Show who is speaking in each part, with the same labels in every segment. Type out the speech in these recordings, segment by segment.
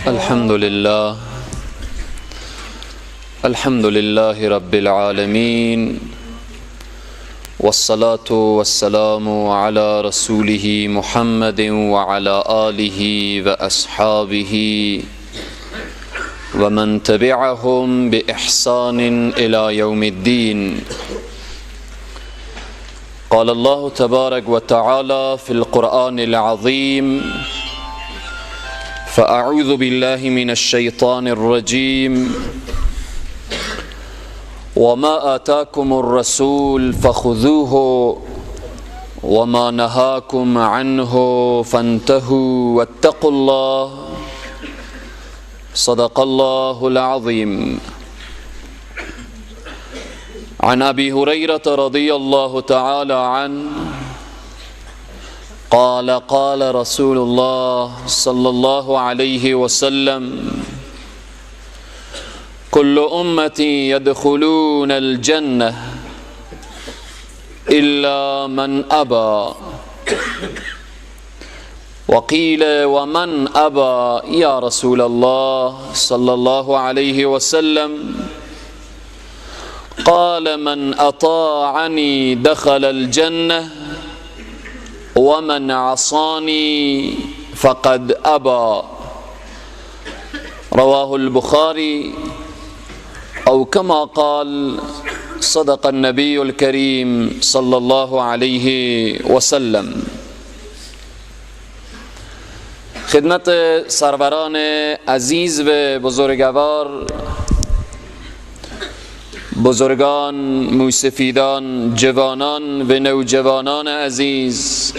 Speaker 1: الحمد لله، الحمد لله رب العالمين، والصلاة والسلام على رسوله محمد وعلى آله وأصحابه ومن تبعهم بإحسان إلى يوم الدين. قال الله تبارك وتعالى في القرآن العظيم: فأعوذ بالله من الشيطان الرجيم، وما آتاكم الرسول فخذوه وما نهاكم عنه فانتهوا واتقوا الله، صدق الله العظيم. عن أبي هريرة رضي الله تعالى عنه قال: قال رسول الله صلى الله عليه وسلم: كل أمتي يدخلون الجنة إلا من أبى. وقيل: ومن أبى يا رسول الله صلى الله عليه وسلم؟ قال: من أطاعني دخل الجنة ومن عصاني فقد أبى. رواه البخاري، أو كما قال: صدق النبي الكريم صلى الله عليه وسلم. خدمت سروران عزیز و بزرگوار، بزرگان، موسفیدان، جوانان و نوجوانان عزیز،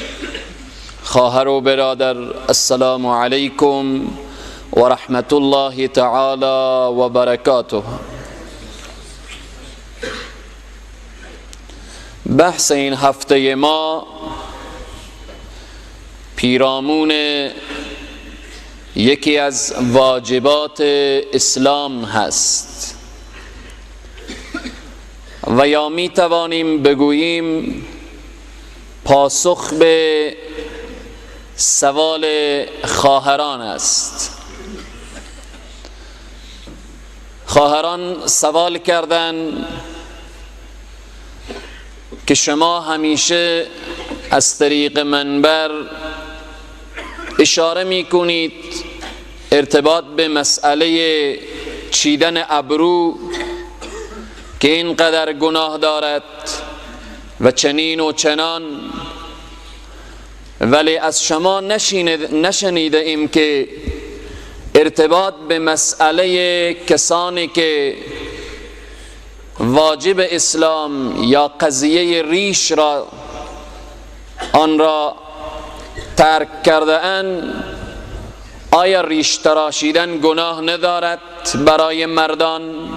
Speaker 1: خواهر و برادر، السلام علیکم و رحمت الله تعالی و برکاته. بحث این هفته ما پیرامون یکی از واجبات اسلام هست و یا می توانیم بگوییم پاسخ به سوال خواهران است. خواهران سوال کردند که شما همیشه از طریق منبر اشاره می کنید ارتباط به مسئله چیدن ابرو که اینقدر گناه دارد و چنین و چنان، ولی از شما نشنیده ایم که ارتباط به مسئله کسانی که واجب اسلام یا قضیه ریش را آن را ترک کرده اند، آیا ریش تراشیدن گناه ندارد برای مردان؟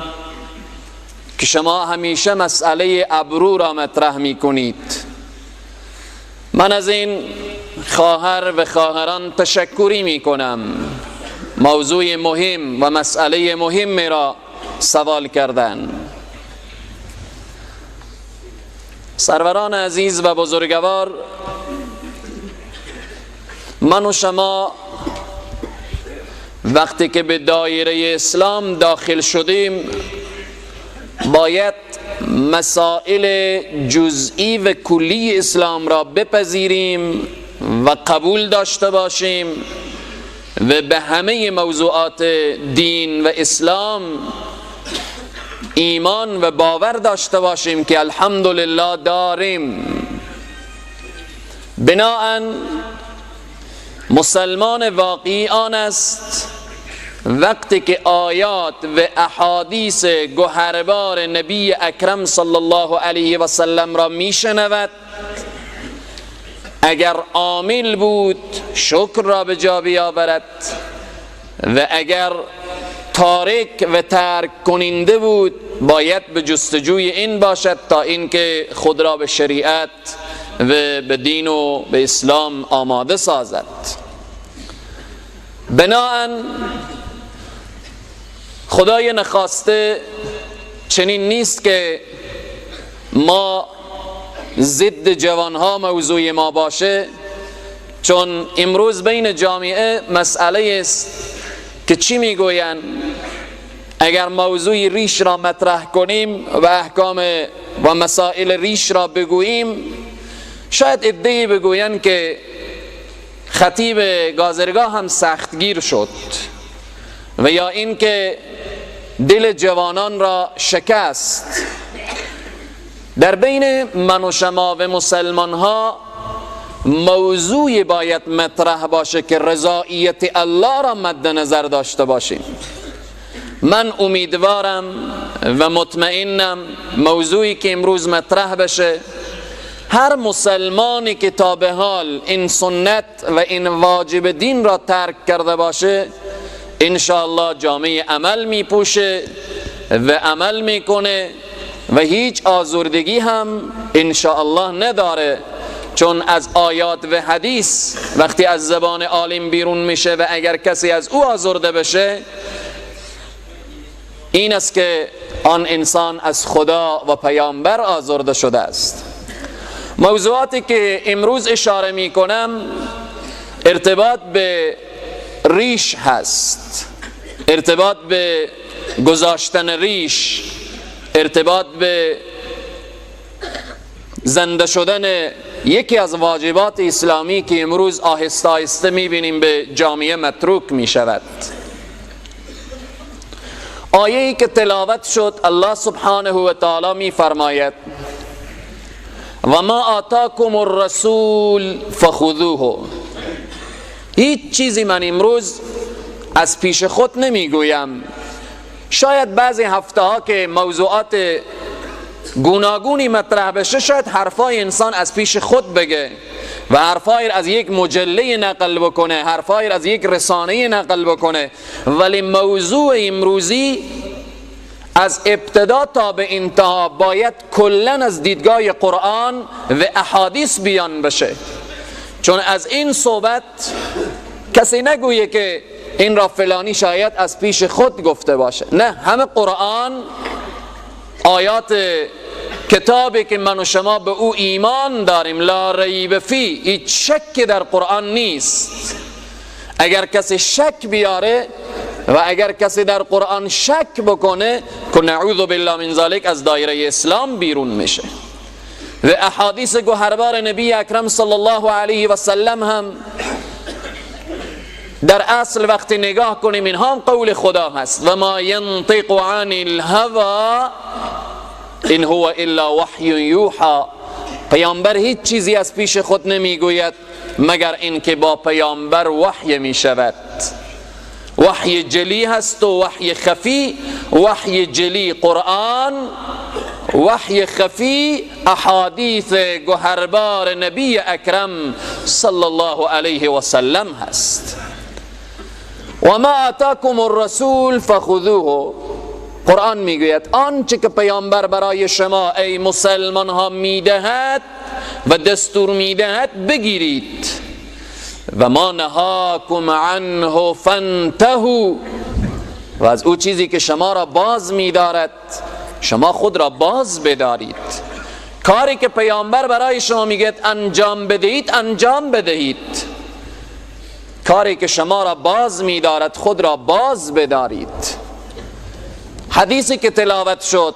Speaker 1: که شما همیشه مسئله ابرو را مطرح می کنید. من از این خواهر و خواهران تشکری می کنم، موضوع مهم و مسئله مهم را سوال کردن. سروران عزیز و بزرگوار، من و شما وقتی که به دایره اسلام داخل شدیم باید مسائل جزئی و کلی اسلام را بپذیریم و قبول داشته باشیم و به همه موضوعات دین و اسلام ایمان و باور داشته باشیم که الحمدلله داریم. بناءً مسلمان واقعی آن است وقتی که آیات و احادیث گوهربار نبی اکرم صلی الله علیه و سلم را میشنود، اگر عامل بود شکر را به جا بیاورد و اگر تارک و ترک کننده بود باید به جستجوی این باشد تا اینکه خود را به شریعت و به دین و به اسلام آماده سازد. بناءً خدای نخواسته چنین نیست که ما ضد جوانها موضوع ما باشه، چون امروز بین جامعه مسئله است که چی میگوین؟ اگر موضوع ریش را مطرح کنیم و احکام و مسائل ریش را بگوییم، شاید عده‌ای بگویند که خطیب گازرگاه هم سختگیر شد و یا اینکه دل جوانان را شکست. در بین من و شما و مسلمان ها موضوع باید مطرح باشه که رضایت الله را مد نظر داشته باشیم. من امیدوارم و مطمئنم موضوعی که امروز مطرح بشه، هر مسلمانی که تا به حال این سنت و این واجب دین را ترک کرده باشه، انشاءالله جامعه عمل میپوشه و عمل میکنه و هیچ آزردگی هم انشاءالله نداره، چون از آیات و حدیث وقتی از زبان عالم بیرون میشه و اگر کسی از او آزرده بشه، این است که آن انسان از خدا و پیامبر آزرده شده است. موضوعاتی که امروز اشاره می کنم ارتباط به ریش هست، ارتباط به گذاشتن ریش، ارتباط به زنده شدن یکی از واجبات اسلامی که امروز آهسته آهسته میبینیم به جامعه متروک میشود. آیه‌ای که تلاوت شد، الله سبحانه و تعالی میفرماید و ما آتاکم الرسول فخذوه. هیچ چیزی من امروز از پیش خود نمیگویم. شاید بعضی هفته ها که موضوعات گوناگونی مطرح بشه، شاید حرفای انسان از پیش خود بگه و حرفای از یک مجله نقل بکنه، حرفای از یک رسانه نقل بکنه، ولی موضوع امروزی از ابتدا تا به انتها باید کلا از دیدگاه قرآن و احادیث بیان بشه. چون از این صحبت کسی نگویه که این را فلانی شاید از پیش خود گفته باشه. نه، همه قرآن، آیات کتابی که من و شما به او ایمان داریم، لا ریب فی، هیچ شکی در قرآن نیست. اگر کسی شک بیاره و اگر کسی در قرآن شک بکنه که نعوذ بالله من ذلک، از دایره اسلام بیرون میشه. و احادیث گوهربار نبی اکرم صلی الله علیه و سلم هم در اصل وقتی نگاه کنیم اینها هم قول خدا هست. و ما ینطق عن الهوى ان هو الا وحی یوحى. پیامبر هیچ چیزی از پیش خود نمیگوید مگر اینکه با پیامبر وحی میشود. وحی جلی هست و وحی خفی. وحی جلی قرآن، وحی خفی احادیث گوهربار نبی اکرم صلی الله علیه و سلم هست. و ما آتاکم الرسول فخذوه. قرآن میگوید آنچه که پیامبر برای شما ای مسلمان ها میدهد و دستور میدهد بگیرید. و ما نهاکم عنه فانتهوا. و از او چیزی که شما را باز میدارد شما خود را باز بدارید. کاری که پیامبر برای شما میگه انجام بدهید انجام بدهید. کاری که شما را باز میدارد خود را باز بدارید. حدیثی که تلاوت شد،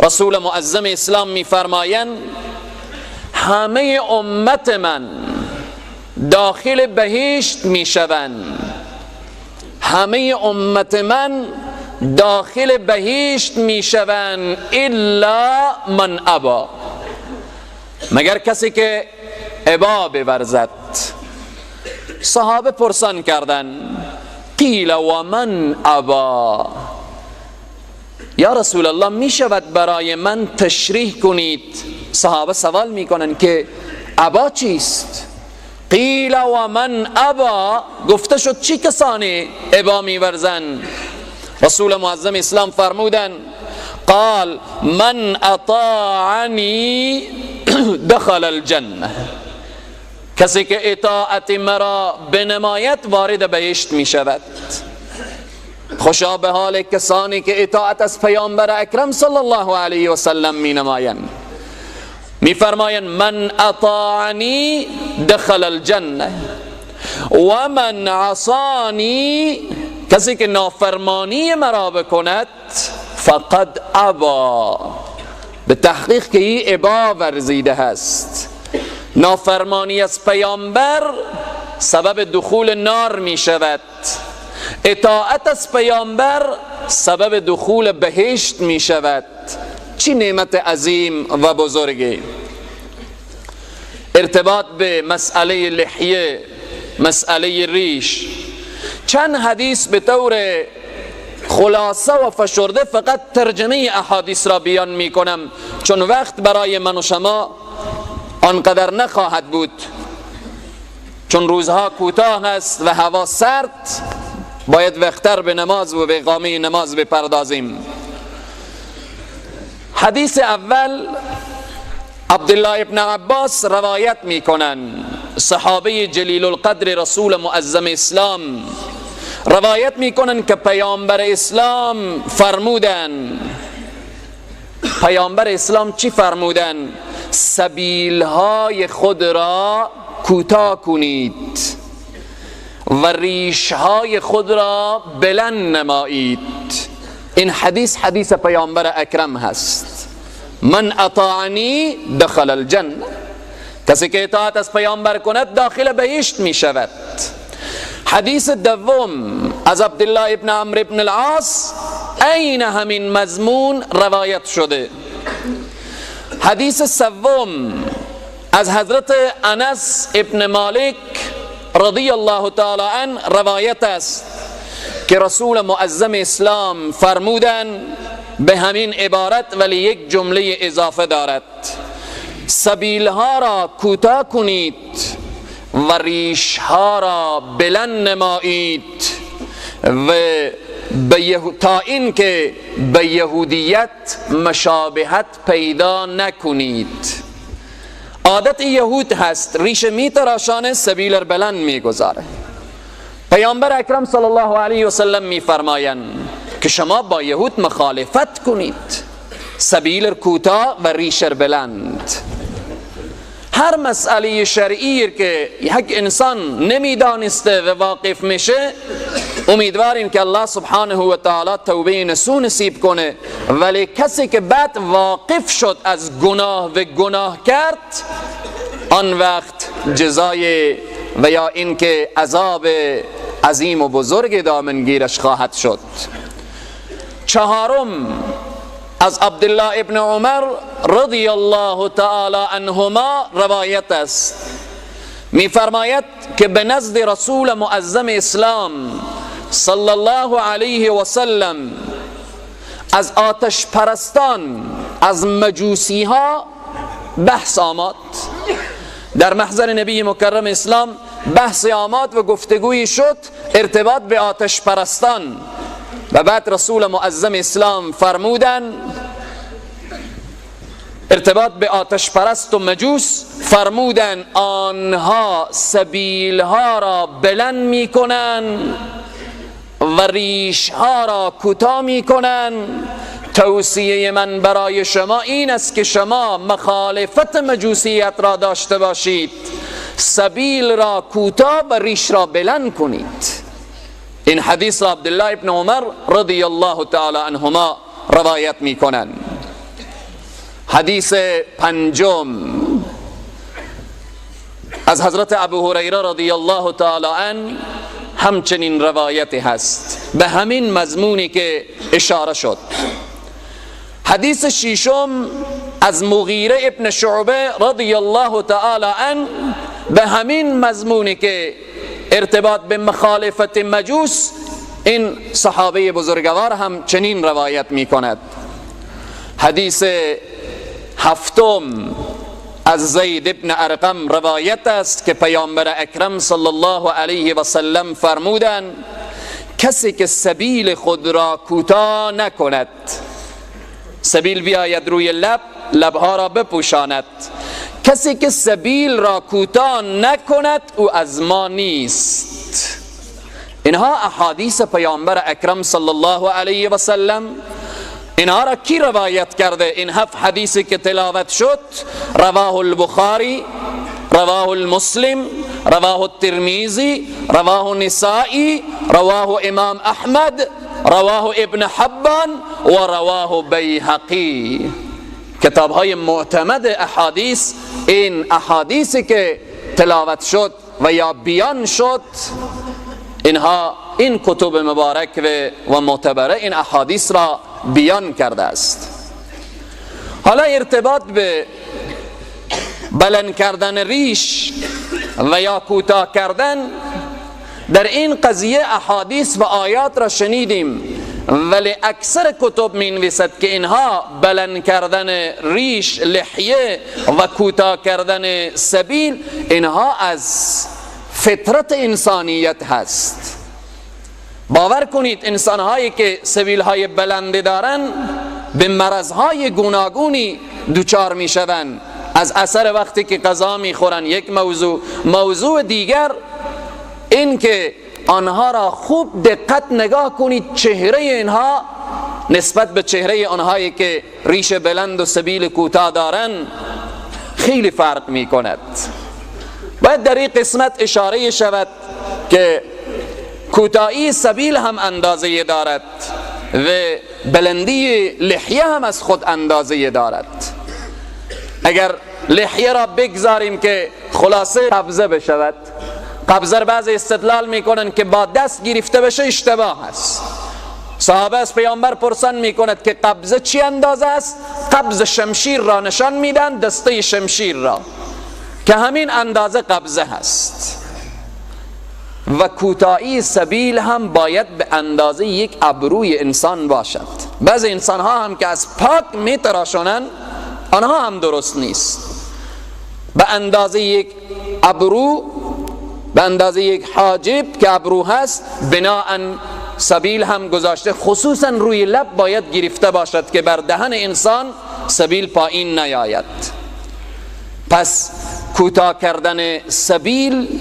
Speaker 1: رسول معظم اسلام میفرمایند همه امت من داخل بهشت میشوند، همه امت من داخل بهشت میشوند الا من ابا، مگر کسی که ابا بورزد. صحابه پرسان کردن قیل و من ابا، یا رسول الله میشود برای من تشریح کنید؟ صحابه سوال میکنن که ابا چیست؟ قیل و من ابا، گفته شد چی کسانی ابا میورزن؟ رسول معظم اسلام فرمودن قال من اطاعنی دخل الجنه، کسی که اطاعت مرا بنماید وارد بهشت می شود. خوشا به حال کسانی که اطاعت از پیامبر اکرم صلی الله علیه و سلم می نمایند. می فرمایند من اطاعنی دخل الجنه و من عصانی، کسی که نافرمانی مرا بکند، فقد ابا، به تحقیق که ای ابا ورزیده هست. نافرمانی از پیامبر سبب دخول نار می شود، اطاعت از پیامبر سبب دخول بهشت می شود. چی نعمت عظیم و بزرگی! ارتباط به مسئله لحیه، مسئله ریش، چند حدیث به طور خلاصه و فشرده فقط ترجمه احادیث را بیان می کنم، چون وقت برای من و شما آنقدر نخواهد بود، چون روزها کوتاه است و هوا سرد، باید وقتر به نماز و به اقامه نماز بپردازیم. حدیث اول عبدالله ابن عباس روایت میکنن، صحابه جلیل القدر رسول معظم اسلام روایت میکنن که پیامبر اسلام فرمودن، پیامبر اسلام چی فرمودن؟ سبیلهای خود را کوتاه کنید و ریشهای خود را بلند نمایید. این حدیث حدیث پیامبر اکرم هست. من اطاعنی دخل الجنه، کسی که اطاعت از پیامبر کند داخل بهشت می شود. حدیث دوم از عبدالله ابن عمرو ابن العاص عین همین مضمون روایت شده. حدیث سوم از حضرت انس ابن مالک رضی الله تعالی عنه روایت است که رسول معظم اسلام فرمودن به همین عبارت، ولی یک جمله اضافه دارد: سبیلها را کوتاه کنید و ریشها را بلند نمایید و تا اینکه به یهودیت مشابهت پیدا نکنید. عادت یهود هست ریش میتراشانه، سبیل بلند میگذاره. پیامبر اکرم صلی الله علیه و سلم میفرمایند که شما با یهود مخالفت کنید، سبیل کوتاه و ریش بلند. هر مسئله شرعی که یک انسان نمیدانسته و واقف میشه، امیدواریم که الله سبحانه و تعالی توبه نصوح نصیب کنه، ولی کسی که بعد واقف شد از گناه و گناه کرد، آن وقت جزای و یا اینکه عذاب عظیم و بزرگ دامنگیرش خواهد شد. چهارم از عبدالله ابن عمر رضی الله تعالی عنهما روایت است، میفرماید که به نزد رسول معظم اسلام صلی الله علیه و سلم از آتش پرستان، از مجوسی ها بحث آمد. در محضر نبی مکرم اسلام بحث آمد و گفتگویی شد ارتباط به آتش پرستان، و بعد رسول معظم اسلام فرمودن ارتباط به آتش پرست و مجوس، فرمودن آنها سبیلها را بلند میکنن و ریشها را کوتاه میکنن. توصیه من برای شما این است که شما مخالفت مجوسیت را داشته باشید، سبیل را کوتاه و ریش را بلند کنید. این حدیث را عبدالله ابن عمر رضی الله تعالی عنهما روایت میکنن. حدیث پنجم از حضرت ابو هریره رضی الله تعالی عنه همچنین روایتی هست به همین مضمونی که اشاره شد. حدیث ششم از مغیره ابن شعبه رضی الله تعالی عنه به همین مضمونی که ارتباط به مخالفت مجوس، این صحابه بزرگوار هم چنین روایت می کند. حدیث هفتم از زید ابن ارقم روایت است که پیامبر اکرم صلی الله علیه و سلم فرمودند کسی که سبیل خود را کوتاه نکند، سبیل بیاید روی لب، لبها را بپوشاند، کسی که سبیل را کوتاه نکند او از ما نیست. اینها احادیث پیامبر اکرم صلی الله علیه و سلم. اینها را کی روایت کرده؟ این هفت حدیثی که تلاوت شد رواه البخاری، رواه المسلم، رواه الترمذی، رواه نسائی، رواه امام احمد، رواه ابن حبان و رواه بیهقی. کتاب های معتمد احادیث، این احادیثی که تلاوت شد و یا بیان شد، اینها این کتب مبارک و معتبره این احادیث را بیان کرده است. حالا ارتباط به بلند کردن ریش و یا کوتاه کردن در این قضیه احادیث و آیات را شنیدیم، ولی اکثر کتب می نویسد که اینها بلند کردن ریش، لحیه و کوتاه کردن سبیل، اینها از فطرت انسانیت هست. باور کنید انسانهایی که سبیلهای بلند دارن به مرضهای گوناگونی دچار می شوند از اثر وقتی که غذا می خورن. یک موضوع دیگر این که آنها را خوب دقت نگاه کنید، چهره اینها نسبت به چهره آنهایی که ریش بلند و سبیل کوتاه دارن خیلی فرق می کند. باید در این قسمت اشاره شود که کوتاهی سبیل هم اندازه دارد و بلندی لحیه هم از خود اندازه دارد. اگر لحیه را بگذاریم که خلاصه قبضه بشود، قبضه بعضی استدلال میکنن که با دست گرفته بشه اشتباه است. صحابه از پیامبر پرسان میکند که قبضه چی اندازه است؟ قبض شمشیر را نشان میدن، دسته شمشیر را، که همین اندازه قبضه هست. و کوتاهی سبیل هم باید به اندازه یک ابروی انسان باشد. بعضی انسان ها هم که از پاک میتراشونن آنها هم درست نیست. به اندازه یک ابرو، به اندازه یک حاجب که ابرو هست، بناءً سبیل هم گذاشته، خصوصا روی لب باید گرفته باشد که بر دهن انسان سبیل پایین نیاید. پس کوتاه کردن سبیل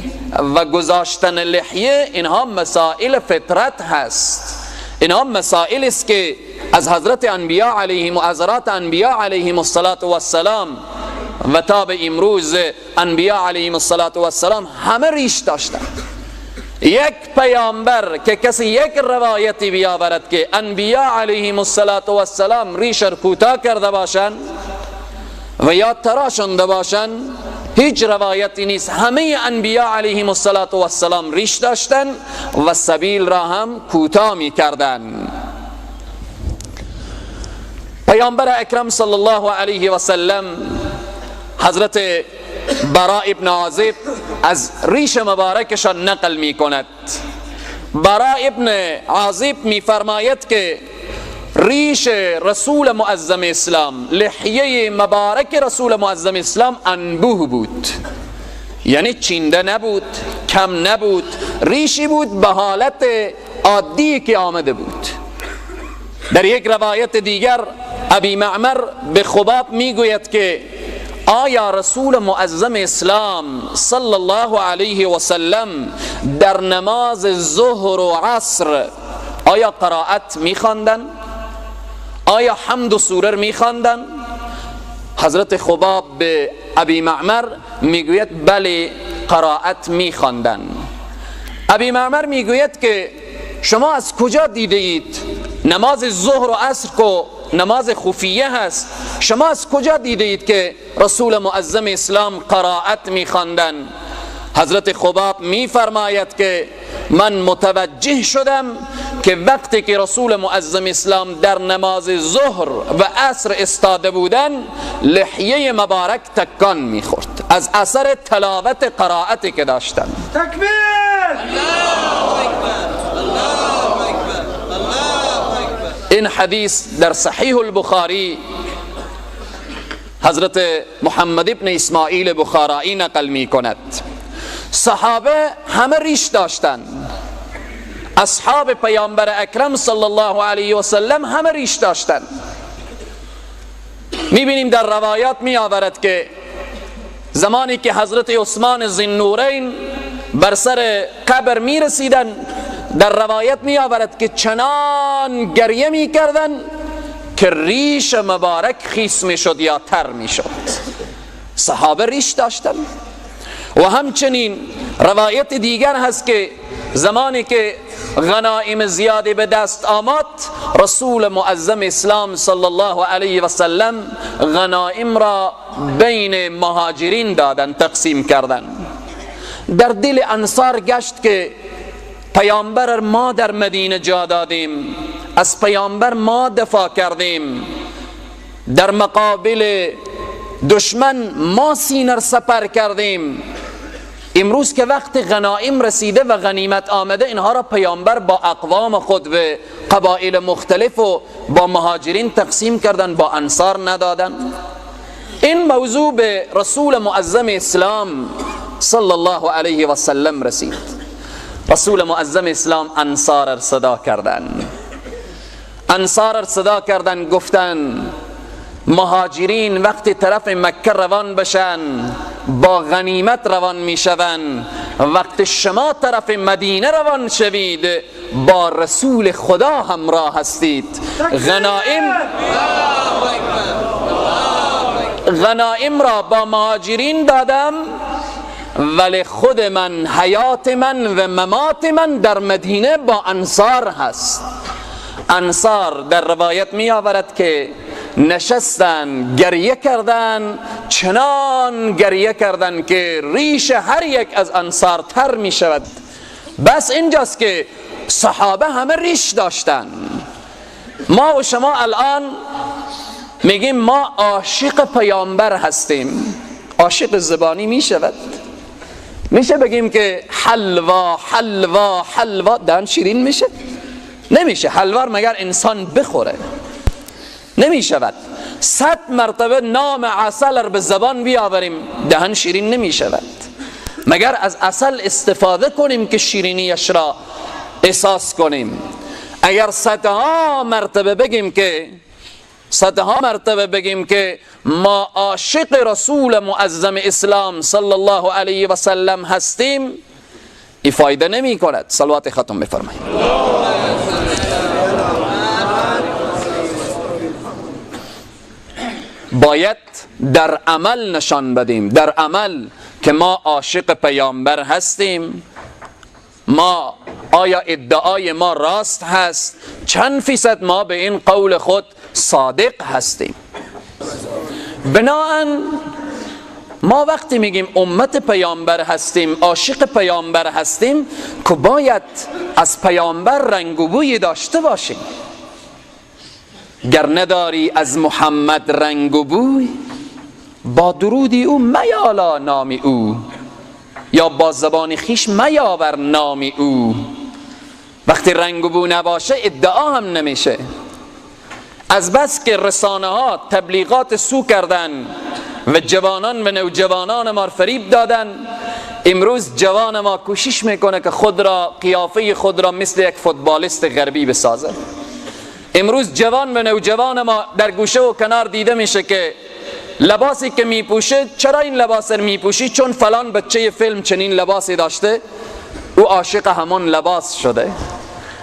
Speaker 1: و گذاشتن لحیه اینها مسائل فطرت هست، اینها مسائل است که از حضرت انبیاء علیهم و حضرات انبیاء علیهم الصلاة والسلام و تا به امروز انبیاء علیهم الصلاة والسلام همه ریش داشتند. یک پیامبر که کسی یک روایتی بیاورد که انبیاء علیهم الصلاة والسلام ریش را کوتاه کرده باشند و یا تراشنده باشند، هیچ روایتی نیست. همه انبیاء علیهم الصلاة والسلام ریش داشتن و سبیل را هم کوتاه می کردن. پیامبر اکرم صلی الله علیه و سلم، حضرت براء ابن عازب از ریش مبارکشان نقل می کند. براء ابن عازب می فرماید که ریش رسول معظم اسلام، لحیه مبارک رسول معظم اسلام انبوه بود، یعنی چینده نبود، کم نبود، ریشی بود به حالت عادی که آمده بود. در یک روایت دیگر ابی معمر به خباب میگوید که آیا رسول معظم اسلام صلی الله علیه و سلم در نماز ظهر و عصر آیا قرائت میخواندن؟ آیا حمد و سوره میخواندن؟ حضرت خباب به ابی معمر میگوید بله، قرائت میخواندن. ابی معمر میگوید که شما از کجا دیده اید؟ نماز ظهر و عصر کو نماز خفیه هست، شما از کجا دیده اید که رسول معظم اسلام قرائت میخواندن؟ حضرت خباب میفرماید که من متوجه شدم که وقتی که رسول معظم اسلام در نماز ظهر و عصر استاده بودن، لحیه مبارک تکان میخورد از اثر تلاوت قرائتی که داشتن.
Speaker 2: تکبیر! الله اکبر، الله اکبر، الله اکبر.
Speaker 1: این حدیث در صحیح البخاری حضرت محمد ابن اسماعیل بخارایی نقل می کند. صحابه همه ریش داشتن، اصحاب پیامبر اکرم صلی الله علیه و سلم همه ریش داشتن. میبینیم در روایات می آورد که زمانی که حضرت عثمان ذوالنورین بر سر قبر می رسیدن، در روایت می آورد که چنان گریه می کردن که ریش مبارک خیس می شد یا تر می شد. صحابه ریش داشتن. و همچنین روایت دیگر هست که زمانی که غنایم زیادی به دست آمد، رسول معظم اسلام صلی الله علیه و سلم غنایم را بین مهاجرین دادن، تقسیم کردن. در دل انصار گشت که پیامبر ما در مدینه جا دادیم، از پیامبر ما دفاع کردیم، در مقابل دشمن ما سینه سپر کردیم، امروز که وقت غنایم رسیده و غنیمت آمده، اینها را پیامبر با اقوام خود و قبایل مختلف و با مهاجرین تقسیم کردن، با انصار ندادن. این موضوع به رسول معظم اسلام صلی الله علیه و سلم رسید. رسول معظم اسلام انصار را صدا کردن، انصار را صدا کردن، گفتن مهاجرین وقتی طرف مکه روان بشن با غنیمت روان میشون، وقتی شما طرف مدینه روان شوید با رسول خدا همراه هستید. غنایم را با مهاجرین دادم، ولی خود من، حیات من و ممات من در مدینه با انصار هست. انصار در روایت می آورد که نشستن گریه کردن، چنان گریه کردن که ریش هر یک از انصار تر می شود. بس اینجاست که صحابه همه ریش داشتن. ما و شما الان میگیم ما عاشق پیامبر هستیم. عاشق زبانی می شود؟ میشه بگیم که حلوا حلوا حلوا دهن شیرین میشه؟ نمیشه. حلوا مگر انسان بخوره؟ نمیشود. 100 مرتبه نام عسل رو به زبان بیاوریم دهن شیرین نمیشود. مگر از عسل استفاده کنیم که شیرینیش را احساس کنیم. اگر صدها مرتبه بگیم که صدها مرتبه بگیم که ما عاشق رسول معظم اسلام صلی الله علیه و سلم هستیم، این فایده نمی کند. صلوات ختم بفرمایید. باید در عمل نشان بدیم، در عمل که ما عاشق پیامبر هستیم. ما آیا ادعای ما راست هست؟ چند فیصد ما به این قول خود صادق هستیم؟ بناهن ما وقتی میگیم امت پیامبر هستیم، عاشق پیامبر هستیم، که باید از پیامبر رنگ و بوی داشته باشیم. گر نداری از محمد رنگ و بوی، با درودی او میالا نام او، یا با زبان خیش میاور نام او. وقتی رنگ و بو نباشه ادعا هم نمیشه. از بس که رسانه ها تبلیغات سو کردن و جوانان و نوجوانان ما فریب دادن، امروز جوان ما کوشش میکنه که خود را، قیافه خود را مثل یک فوتبالیست غربی بسازه. امروز جوان و نوجوان ما در گوشه و کنار دیده میشه که لباسی که میپوشه، چرا این لباس رو میپوشی؟ چون فلان بچه فیلم چنین لباسی داشته، او عاشق همون لباس شده.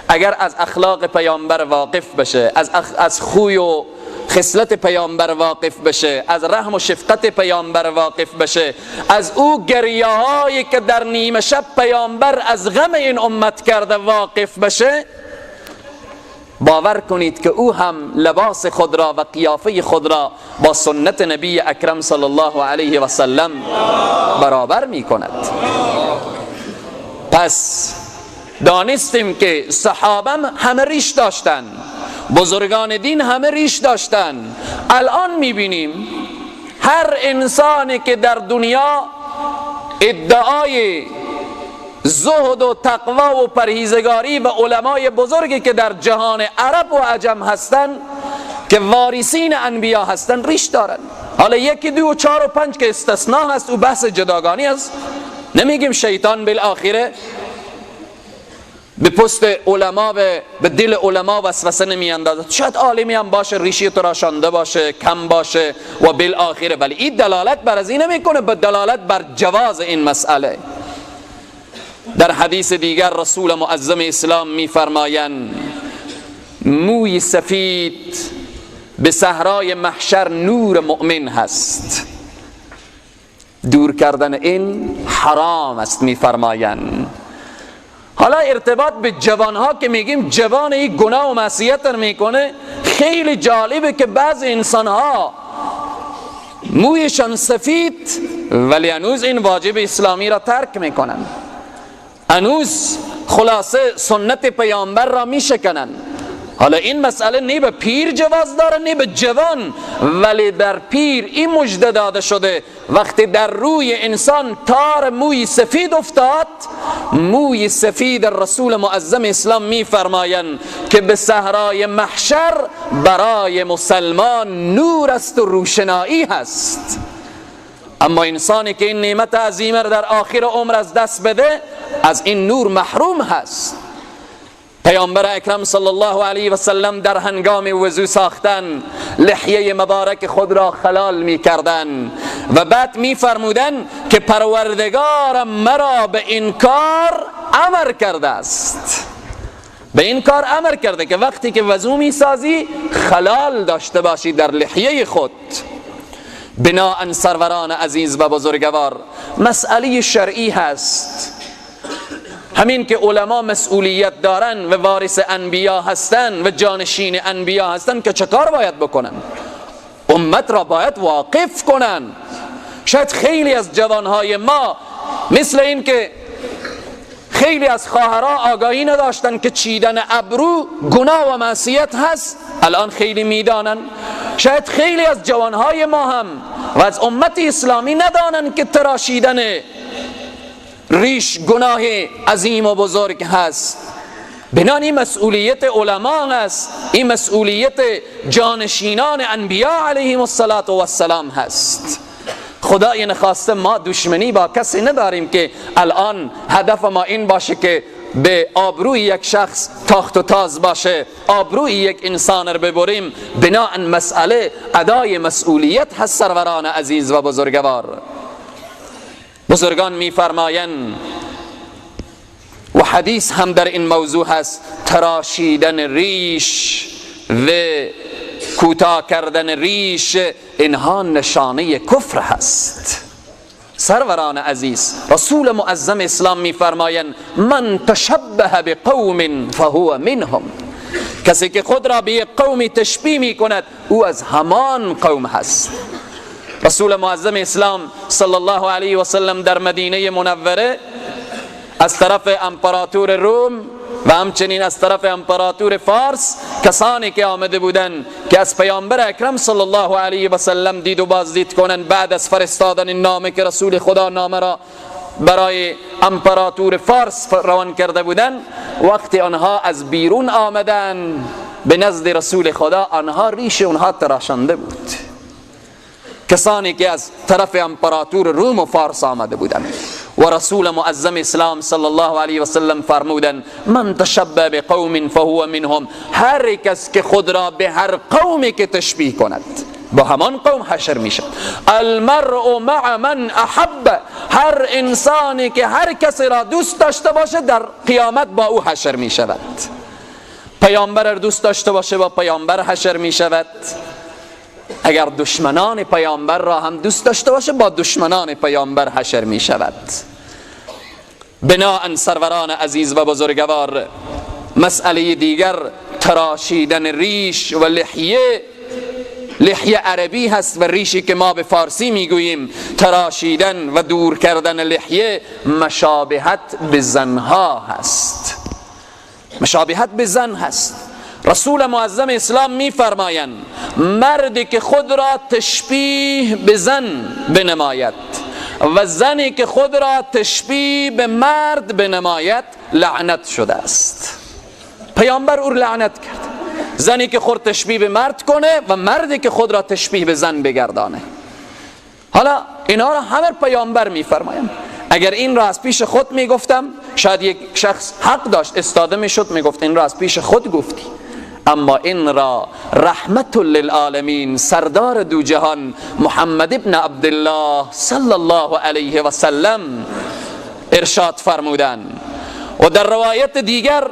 Speaker 1: اگر از اخلاق پیامبر واقف بشه، از خوی و خصلت پیامبر واقف بشه، از رحم و شفقت پیامبر واقف بشه، از او گریه هایی که در نیمه شب پیامبر از غم این امت کرده واقف بشه، باور کنید که او هم لباس خود را و قیافه خود را با سنت نبی اکرم صلی الله علیه و سلم برابر می کند. پس دانستیم که صحابه همه ریش داشتن، بزرگان دین همه ریش داشتن. الان می بینیم هر انسانی که در دنیا ادعای زهد و تقوا و پرهیزگاری و علمای بزرگی که در جهان عرب و عجم هستن که وارثین انبیا هستن ریش دارن. حالا 1 2 4 و 5 که استثناء هست، او بحث جداگانی است. نمیگیم شیطان بالآخره به پست علما و به دل علما وسوسه نمیاندازد، شاید عالمی هم باشه، ریشی تراشانده باشه، کم باشه و بالآخره، ولی این دلالت بر از این نمیکنه، به دلالت بر جواز این مسئله. در حدیث دیگر رسول معظم اسلام میفرمایند موی سفید به صحرای محشر نور مؤمن هست. دور کردن این حرام است میفرمایند. حالا ارتباط به جوانها که میگیم جوان این گناه و معصیت میکنه، خیلی جالبه که بعض انسانها مویشان سفید ولی هنوز این واجب اسلامی را ترک میکنن، هنوز خلاصه سنت پیامبر را میشکنن. حالا این مسئله نه به پیر جواز داره نه به جوان، ولی در پیر این مژده داده شده وقتی در روی انسان تار موی سفید افتاد، موی سفید رسول معظم اسلام میفرمایند که به صحرای محشر برای مسلمان نور است و روشنایی هست. اما انسانی که این نعمت عظیمه را در آخر عمر از دست بده، از این نور محروم هست. پیامبر اکرم صلی الله علیه و سلم در هنگام وضو ساختن لحیه مبارک خود را خلال می کردن و بعد می فرمودن که پروردگارم مرا به این کار امر کرده است، به این کار امر کرده که وقتی که وضو می سازی خلال داشته باشی در لحیه خود. بناءً سروران عزیز و بزرگوار، مسئله شرعی هست. همین که علما مسئولیت دارن و وارث انبیا هستن و جانشین انبیا هستن که چه کار باید بکنن؟ امت را باید واقف کنن. شاید خیلی از جوانهای ما مثل این که خیلی از خواهرها آگاهی نداشتن که چیدن ابرو گناه و معصیت هست، الان خیلی میدانن. شاید خیلی از جوانهای ما هم و از امت اسلامی ندانن که تراشیدن ریش گناه عظیم و بزرگ هست. بنان این مسئولیت علما هست، این مسئولیت جانشینان انبیا علیهم الصلاة والسلام هست. خدای نخواسته ما دشمنی با کسی نداریم که الان هدف ما این باشه که به آبروی یک شخص تاخت و تاز باشه، آبروی یک انسان رو ببریم. بناءً مسئله ادای مسئولیت هست. سروران عزیز و بزرگوار، بزرگان میفرمایند و حدیث هم در این موضوع هست، تراشیدن ریش و کوتاه کردن ریش اینها نشانه کفر هست. سروران عزیز، رسول معظم اسلام میفرمایند من تشبه بقوم فهو منهم، کسی که خود را به یک قومی تشبیه میکند او از همان قوم هست. رسول معظم اسلام صلی الله علیه و سلم در مدینه منوره از طرف امپراتور روم و همچنین از طرف امپراتور فارس کسانی که آمده بودند که از پیامبر اکرم صلی الله علیه و سلم دید و بازدید کنند، بعد از فرستادن نامه که رسول خدا نامه را برای امپراتور فارس روان کرده بودند، وقتی آنها از بیرون آمدند به نزد رسول خدا، آنها ریش آنها تراشنده بود، کسانی که از طرف امپراتور روم و فارس آمده بودند. و رسول معظم اسلام صلی الله علیه و سلم فرمودند من تشبه بقوم فهو منهم، هر کس که خود را به هر قومی که تشبیه کند با همان قوم حشر میشه. المرء مع من احب، هر انسانی که هر کسی را دوست داشته باشه در قیامت با او حشر میشود. پیامبر دوست داشته باشه با پیامبر حشر میشود. اگر دشمنان پیامبر را هم دوست داشته باشه با دشمنان پیامبر حشر می شود. بناءً سروران عزیز و بزرگوار، مسئله دیگر تراشیدن ریش و لحیه، لحیه عربی هست و ریشی که ما به فارسی میگوییم، تراشیدن و دور کردن لحیه مشابهت به زنها هست، مشابهت به زن هست. رسول معظم اسلام میفرمایند مردی که خود را تشبیه به زن بنماید و زنی که خود را تشبیه به مرد بنماید لعنت شده است. پیامبر او لعنت کرد، زنی که خود تشبیه به مرد کنه و مردی که خود را تشبیه به زن بگردانه. حالا اینها را همه پیامبر میفرمایند. اگر این را از پیش خود میگفتم شاید یک شخص حق داشت استاده میشد میگفت این را از پیش خود گفتی، اما این را رحمت للعالمین سردار دو جهان محمد ابن عبدالله صلی الله علیه و سلم ارشاد فرمودن. و در روایت دیگر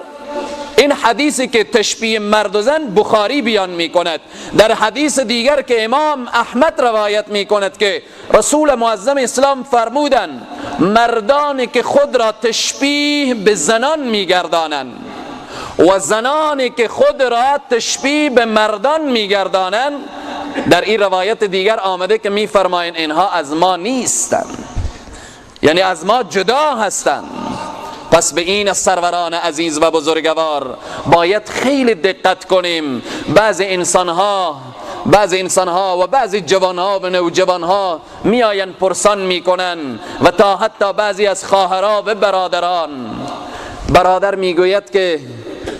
Speaker 1: این این حدیثی که تشبیه مرد و زن بخاری بیان میکند. در حدیث دیگر که امام احمد روایت میکند که رسول معظم اسلام فرمودند مردانی که خود را تشبیه به زنان میگردانند و زنانی که خود را تشبیه به مردان میگردانند، در این روایت دیگر آمده که میفرمایند اینها از ما نیستند، یعنی از ما جدا هستند. پس به این سروران عزیز و بزرگوار باید خیلی دقت کنیم. بعضی انسانها و بعضی جوانها و نوجوانها میآیند پرسان میکنن و تا حتی بعضی از خواهرها و برادران. برادر میگوید که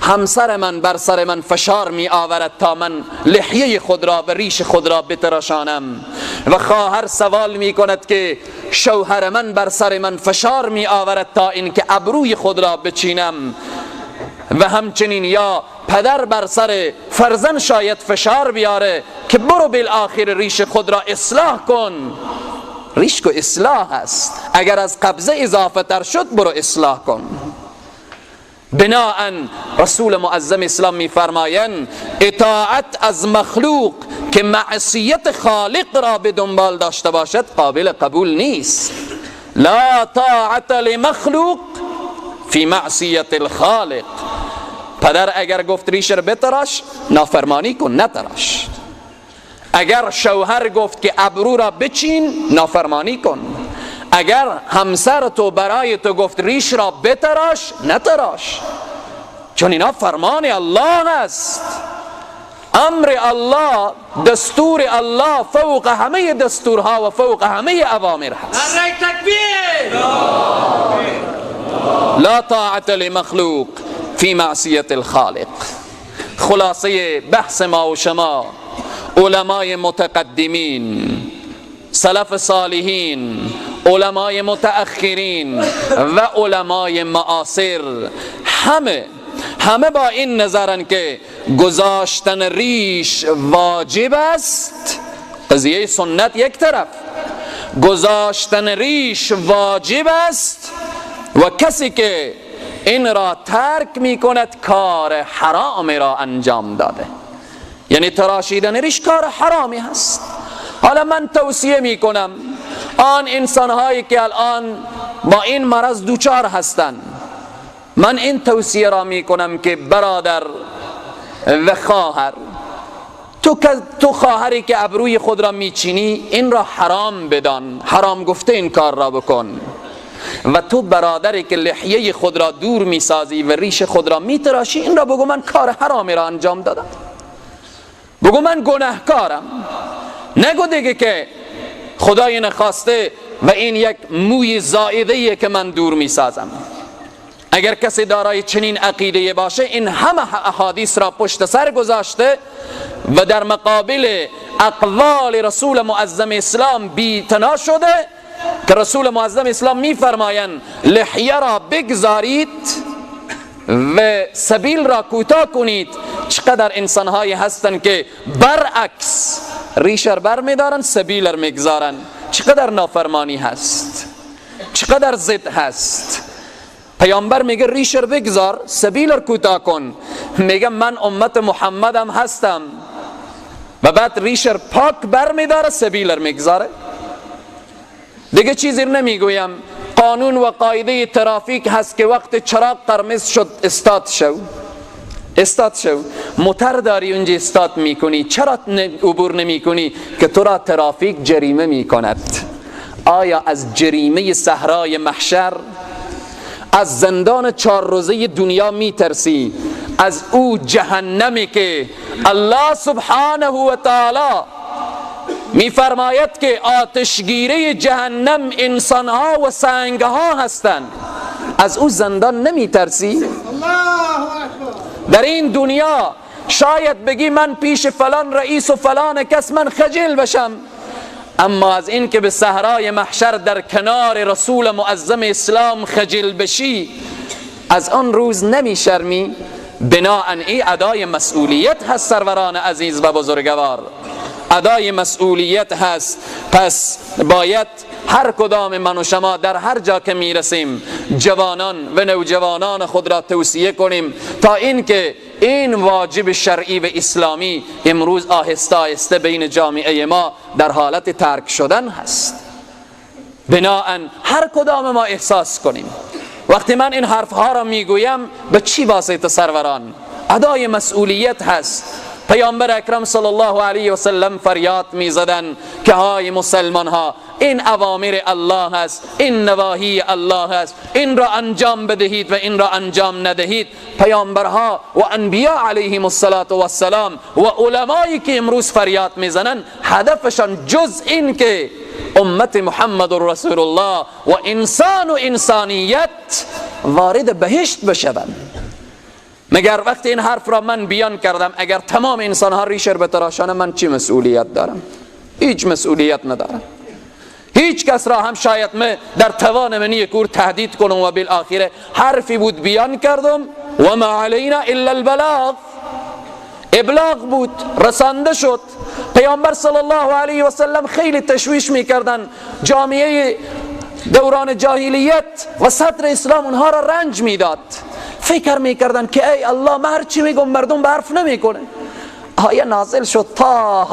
Speaker 1: همسر من بر سر من فشار می آورد تا من لحیه خود را و ریش خود را بتراشانم، و خواهر سوال می کند که شوهر من بر سر من فشار می آورد تا اینکه ابروی خود را بچینم، و همچنین یا پدر بر سر فرزند شاید فشار بیاره که برو بالآخر ریش خود را اصلاح کن. ریش کو اصلاح است، اگر از قبضه اضافه تر شد برو اصلاح کن. بناءً رسول معظم اسلام میفرمایند اطاعت از مخلوق که معصیت خالق را به دنبال داشته باشد قابل قبول نیست. لا طاعت لمخلوق فی معصیت الخالق. پدر اگر گفت ریش را بتراش، نافرمانی کن، نتراش. اگر شوهر گفت که ابرو را بچین، نافرمانی کن. اگر همسر تو برای تو گفت ریش را بتراش، نتراش، چون اینا فرمان الله است. امر الله، دستور الله فوق همه دستورها و فوق همه اوامر هست. لا طاعت لمخلوق فی معصیت الخالق. خلاصه بحث ما و شما، علمای متقدمین، سلف صالحین، علمای متأخرین و علمای معاصر، همه با این نظرن که گذاشتن ریش واجب است. قضیه سنت یک طرف، گذاشتن ریش واجب است و کسی که این را ترک می کند کار حرام را انجام داده، یعنی تراشیدن ریش کار حرامی هست. حالا من توصیه می کنم آن انسانهایی که الان با این مرض دوچار هستند، من این توصیه را می کنم که برادر و خواهر، تو خواهری که ابروی خود را میچینی این را حرام بدان، حرام گفته این کار را بکن، و تو برادری که لحیه خود را دور میسازی و ریش خود را میتراشی این را بگو من کار حرامی را انجام دادم، بگو من گناهکارم، نگو دیگه که خدای نخواسته و این یک موی زائده که من دور میسازم. اگر کسی دارای چنین عقیده باشه این همه احادیث را پشت سر گذاشته و در مقابل اقوال رسول معظم اسلام بی‌اعتنا شده که رسول معظم اسلام میفرمایند لحیه را بگذارید و سبیل را کوتاه کنید. چقدر انسانهایی هستند که برعکس ریش را بر میدارن سبیل را میگذارن. چقدر نافرمانی هست، چقدر ضد هست. پیامبر میگه ریش را بگذار، سبیل را کوتاه کن. میگه من امت محمدم هستم، و بعد ریش را پاک بر میداره سبیل را میگذاره. دیگه چیزی نمیگویم. قانون و قاعده ترافیک هست که وقت چراغ قرمز شد استاد شو، استاد شو. موتر داری اونجا استاد میکنی، چرا عبور نمیکنی؟ که تو را ترافیک جریمه میکند. آیا از جریمه صحرای محشر، از زندان 4 روزه دنیا میترسی؟ از او جهنمی که الله سبحانه و تعالی میفرماید که آتشگیره جهنم انسانها و سنگها هستند، از او زندان نمیترسی؟ در این دنیا شاید بگی من پیش فلان رئیس و فلان کس من خجل بشم، اما از این که به صحرای محشر در کنار رسول معظم اسلام خجل بشی، از آن روز نمیشرمی؟ بناءً ای ادای مسئولیت هست سروران عزیز و بزرگوار، ادای مسئولیت هست. پس باید هر کدام من و شما در هر جا که میرسیم جوانان و نوجوانان خود را توصیه کنیم تا اینکه این واجب شرعی و اسلامی امروز آهسته آهسته بین جامعه ما در حالت ترک شدن هست. بناءً هر کدام ما احساس کنیم وقتی من این حرفها را میگویم به چی واسطه سروران؟ ادای مسئولیت هست. پیامبر اکرم صلی الله علیه و سلم فریاد میزدن که های مسلمان ها، این اوامر الله است، این نواهی الله است، این را انجام بدهید و این را انجام ندهید. پیامبرها و انبیا علیهم الصلاة والسلام و علمایی که امروز فریاد میزنن هدفشان جز این که امت محمد رسول الله و انسان و انسانیت وارد بهشت بشوند. مگر وقتی این حرف را من بیان کردم اگر تمام انسان ها ریش بتراشانه من چی مسئولیت دارم؟ هیچ مسئولیت ندارم. هیچ کس را هم شاید من در توان منی کور تهدید کنم و بالآخره حرفی بود بیان کردم و ما علینا الا البلاغ، ابلاغ بود، رسانده شد. پیامبر صلی الله علیه و سلم خیلی تشویش میکردن جامعه دوران جاهلیت و صدر اسلام اونها را رنج میداد. فکر میکردن که ای الله من هر چی میگم مردم به حرف نمیکنه. آیه نازل شد طه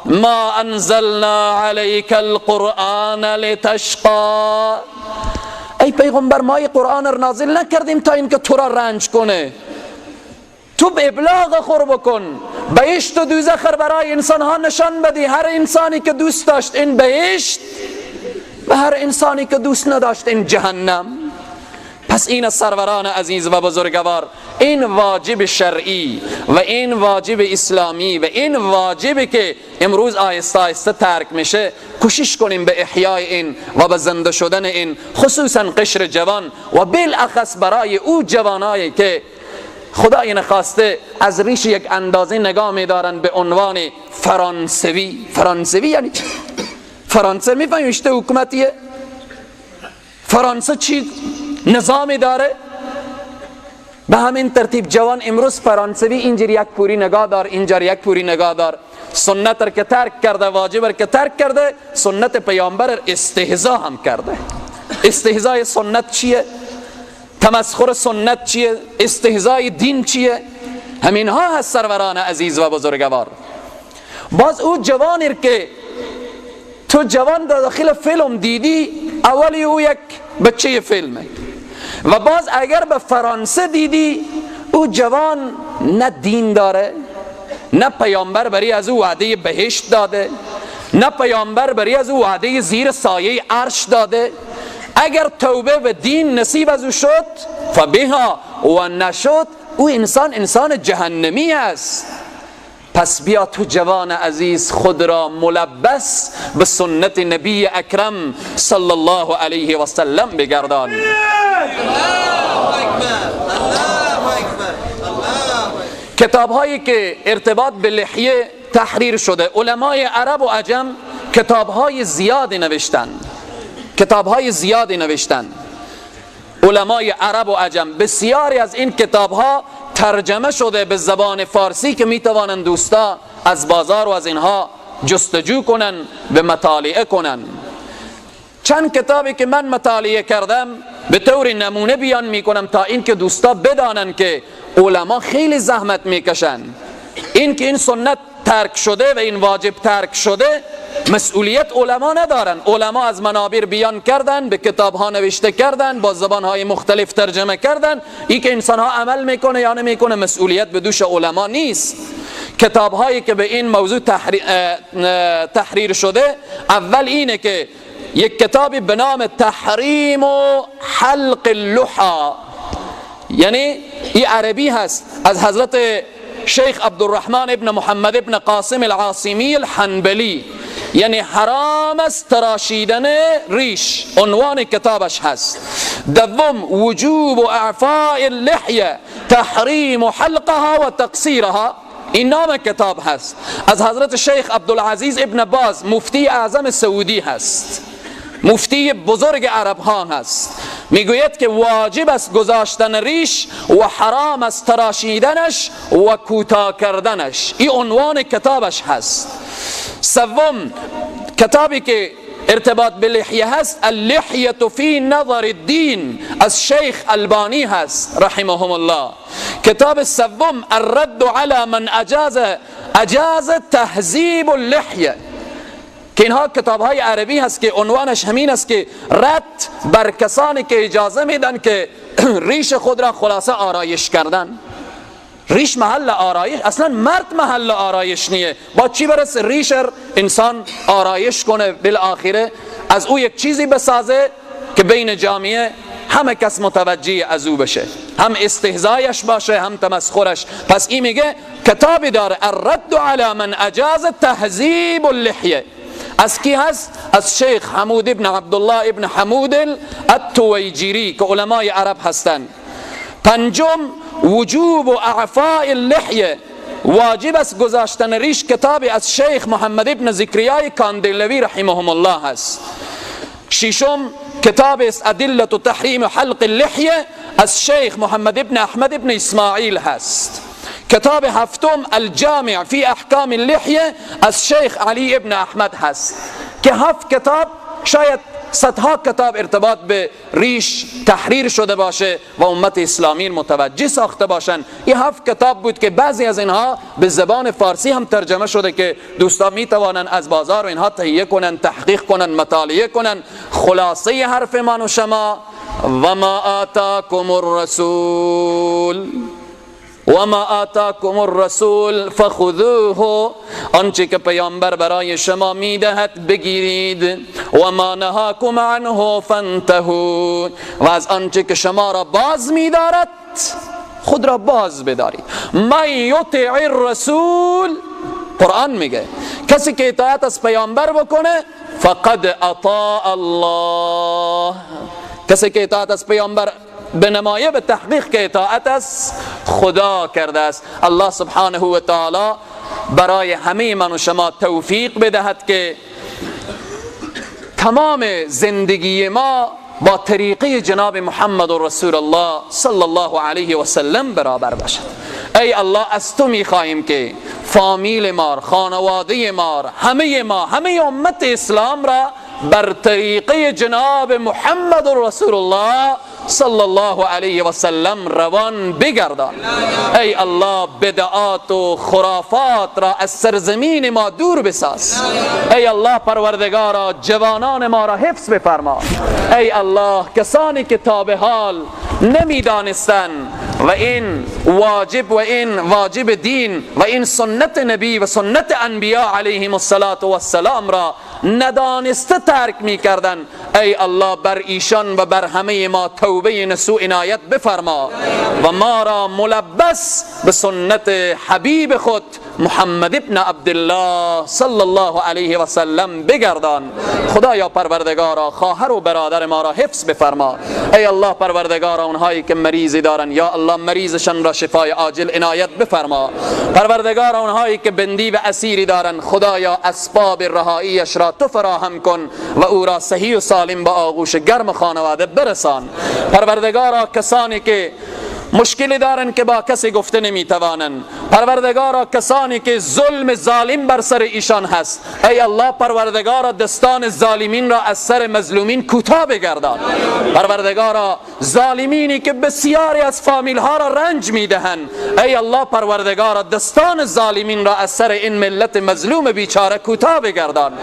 Speaker 1: ما انزلنا علیک القرآن لتشقا. ای پیغمبر ما قرآن را نازل نکردیم تا اینکه تو را رنج کنه، تو به ابلاغ خور بکن، بهشت و دوزخ برای انسان ها نشان بدی. هر انسانی که دوست داشت این بهشت و هر انسانی که دوست نداشت این جهنم. پس این سروران عزیز و بزرگوار، این واجب شرعی و این واجب اسلامی و این واجبی که امروز آهسته آهسته ترک میشه، کوشش کنیم به احیای این و به زنده شدن این، خصوصا قشر جوان و بالاخص برای او جوانایی که خدای نخواسته از ریش یک اندازه نگاه میدارن به عنوان فرانسوی. فرانسوی یعنی چی؟ فرانسه میفهمی اشته حکومتیه؟ فرانسه چی نظامی داره؟ به همین ترتیب جوان امروز فرانسوی اینجور یک پوری نگاه دار، اینجور یک پوری نگاه دار، سنت را که ترک کرده، واجب را که ترک کرده، سنت پیامبر استهزا هم کرده. استهزای سنت چیه؟ تمسخر سنت چیه؟ استهزای دین چیه؟ همین ها هست سروران عزیز و بزرگوار. باز او جوانی که تو جوان در داخل فیلم دیدی، اولی او یک بچه فیلمه، و باز اگر به فرانسه دیدی او جوان نه دین داره، نه پیامبر بری از او وعده بهشت داده، نه پیامبر بری از او وعده زیر سایه عرش داده. اگر توبه و دین نصیب از او شد فبها، و نشد او انسان انسان جهنمی است. پس بیا تو جوان عزیز خود را ملبس به سنت نبی اکرم صلی الله علیه و سلم بگردان. کتاب هایی که ارتباط به لحیه تحریر شده، علمای عرب و عجم کتاب های زیادی نوشتن، کتاب های زیادی نوشتن علمای عرب و عجم. بسیاری از این کتاب ها ترجمه شده به زبان فارسی که میتوانند دوستا از بازار و از اینها جستجو کنن و مطالعه کنن. چند کتابی که من مطالعه کردم به طور نمونه بیان میکنم تا اینکه دوستا بدانن که علما خیلی زحمت میکشن. این که این سنت ترک شده و این واجب ترک شده مسئولیت علما ندارن. علما از منابر بیان کردن، به کتاب ها نوشته کردن، با زبان های مختلف ترجمه کردن. این که انسان ها عمل میکنه یا نمیکنه مسئولیت به دوش علما نیست. کتاب هایی که به این موضوع تحریر شده، اول اینه که یک کتابی به نام تحریم و حلق اللحا، یعنی این عربی هست، از حضرت شیخ عبدالرحمن ابن محمد ابن قاسم العاصمی الحنبلی، یعنی حرام است تراشیدن ریش، عنوان کتابش هست. دوم وجوب اعفاء اللحیه تحریم حلقها و تقصیرها، این نام کتاب هست، از حضرت شیخ عبدالعزیز ابن باز مفتی اعظم سعودی هست، مفتی بزرگ عرب ها هست. میگوید که واجب است گذاشتن ریش و حرام است تراشیدنش و کوتاه کردنش، این عنوان کتابش هست. سوم کتابی که ارتباط به لحیه هست اللحیه فی نظر الدین از شیخ البانی هست رحمهم الله. کتاب سوم الرد علی من اجاز تهذیب اللحیه، که اینها کتاب های عربی هست که عنوانش همین است که رد بر کسانی که اجازه میدن که ریش خود را خلاصه آرایش کردن. ریش محل آرایش، اصلا مرد محل آرایش نیه، با چی برس ریش انسان آرایش کنه، بالاخره از او یک چیزی بسازه که بین جامعه همه کس متوجه از او بشه، هم استهزایش باشه هم تمسخرش. پس این میگه کتابی داره الرد علی من اجاز تهذیب اللحیه. از کی هست؟ از شیخ حمود ابن عبدالله ابن حمود التویجیری که علمای عرب هستند. پنجم وجوب اعفاء اللحیه، واجب است گذاشتن ریش، کتابی از شیخ محمد ابن زکریای کاندلوی رحمهم الله هست. ششم کتاب است ادله تحریم حلق اللحیه از شیخ محمد ابن احمد ابن اسماعیل هست. کتاب هفتم الجامع فی احکام اللحیه از شیخ علی ابن احمد هست، که هفت کتاب، شاید صدها کتاب ارتباط به ریش تحریر شده باشه و امت اسلامی متوجه ساخته باشن. این هفت کتاب بود که بعضی از اینها به زبان فارسی هم ترجمه شده که دوستان می توانند از بازار و اینها تهیه کنن، تحقیق کنن، مطالعه کنن. خلاصه حرف من و شما و ما آتاکم الرسول و ما آتاکم الرسول فخذوه، آنچه که پیامبر برای شما میدهد بگیرید، و ما نهاکم عنه فانتهوا، و از آنچه که شما را باز میدارد خود را باز بدارید. من یطع الرسول، قرآن میگه کسی که اطاعت از پیامبر بکنه فقد اطاع الله، کسی که اطاعت از پیامبر بنمایه به تحقیق که اطاعت از خدا کرده است. الله سبحانه و تعالی برای همه من و شما توفیق بدهد که تمام زندگی ما با طریقه جناب محمد رسول الله صلی الله علیه و سلم برابر باشد. ای الله از تو میخواهیم که فامیل ما، خانواده ما، همه ما، همه امت اسلام را بر طریقه جناب محمد رسول الله صلی الله علیه و سلم روان بگردان. ای الله بدعات و خرافات را از سرزمین ما دور بساز. ای الله پروردگارا جوانان ما را حفظ بفرما. ای الله کسانی که تا به حال نمیدانستند و این واجب و این واجب دین و این سنت نبی و سنت انبیا علیهم الصلاة والسلام را ندانسته ترک میکردن، ای الله بر ایشان و بر همه ما توبه نصوح عنایت بفرما و ما را ملبس به سنت حبیب خود محمد ابن عبدالله صلی الله علیه و سلم بگردان. خدایا پروردگارا خواهر و برادر ما را حفظ بفرما. ای الله پروردگارا اونهایی که مریضی دارن یا الله مریضشان را شفای عاجل عنایت بفرما. پروردگارا اونهایی که بندی و اسیری دارن خدایا اسباب رهاییش را تو فراهم کن و او را صحیح و سالم با آغوش گرم خانواده برسان. پروردگارا کسانی که مشکلی دارن که با کسی گفته نمیتوانن، پروردگارا کسانی که ظلم ظالم بر سر ایشان هست، ای الله پروردگارا دستان ظالمین را از سر مظلومین کوتاه بگردان. پروردگارا ظالمینی که بسیاری از فامیل ها را رنج میدهند، ای الله پروردگارا دستان ظالمین را از سر این ملت مظلوم بیچاره کوتاه بگردان.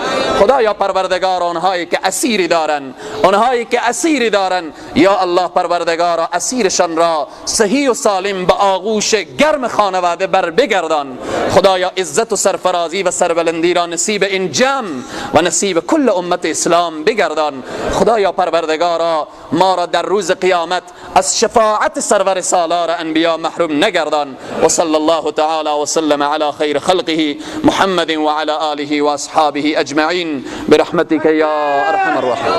Speaker 1: خدایا پروردگارا آنهایی که اسیری دارن، آنهایی که اسیری دارن، یا الله پروردگارا اسیرشان را صحیح و سالم به آغوش گرم خانواده بر بگردان. خدایا عزت و سرفرازی و سربلندی را نصیب این جمع و نصیب کل امت اسلام بگردان. خدایا پروردگارا ما را در روز قیامت از شفاعت سرور سالار انبیا محروم نگردان. و صلی الله تعالی و سلم علی خیر خلقه محمد و علی آله و اصحابه اجمعین برحمتک یا ارحم الراحمین.